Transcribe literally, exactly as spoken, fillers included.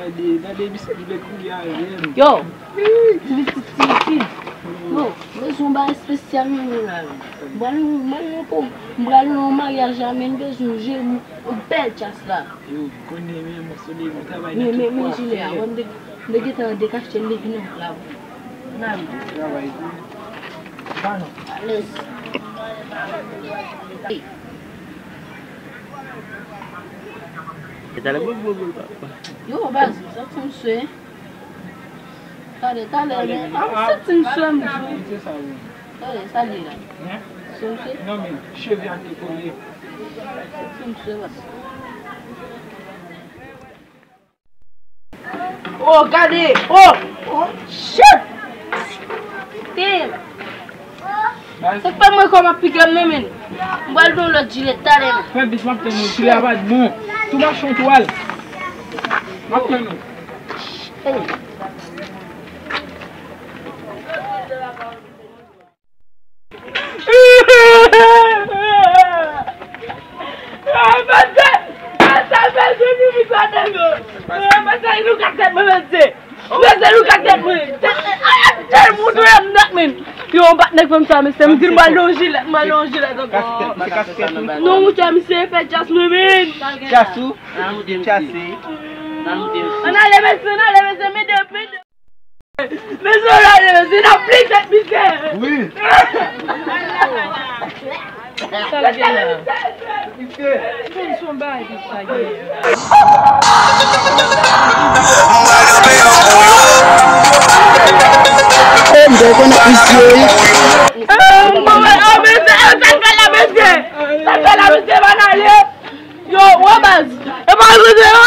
Gade, gade misye ki vle kouri avè m. Yo, pitit, pitit. Yo, bezwen yon bagay espesyal nan men la. M pral, m pral nan pou, m pral nan yon maryaj la, men m bezwen yon jeni, yon bèl djaz la. Yo, konnen men, mwen sou li, mwen travay nan tout kwa fè. Men, men, men, jile a, mwen, m te, m te gentan dekache l depi nan la. Nan travay tou. Ba non. Alèz. E talè, bon, bon, bon, bon. Yo, baz, m santi m swe. Talè, talè, men, ah, m santi m swe, m di. Talè, sa li la. Hein? Se m swe? Non, men, cheve a te kole. M santi m swe, baz. Oh, gade! Oh! Oh, shit! Damn! Se pa mwen kòm ap pike m nan, men. M pral don lòt jilèt talè, men. Fè bis, m ap tann ou. Jilè a pa t bon. Tou machan tou al. M ap tann ou. Hey. Ay, pase, pase, pase, pipi sa nan yo. Pase, nou ka tèt mwen, pase. Pase, nou ka tèt mwen. Tèt, ay, ay, tèt moun, mwen, m nan, men. Yo, m pa t nèg fè m sa, mesye. M di m pral lonje la, m pral lonje la, tonton. Non, monchè, misye fè djaz mwen, men. Djaz ou? Djaz. Ann ale, mesye, ann ale, mesye, men de, men de. Men se la, men se nan pli tèt misye. Wi. Sa l gen la? Bon, son bagay ki sa gen. M te konnen misye. Eh, bon, men, oh, men se, eh, sa l fè la, mesye. Sa l fè la, mesye, bann ale. Yo, wè baz. E pa vre, yo.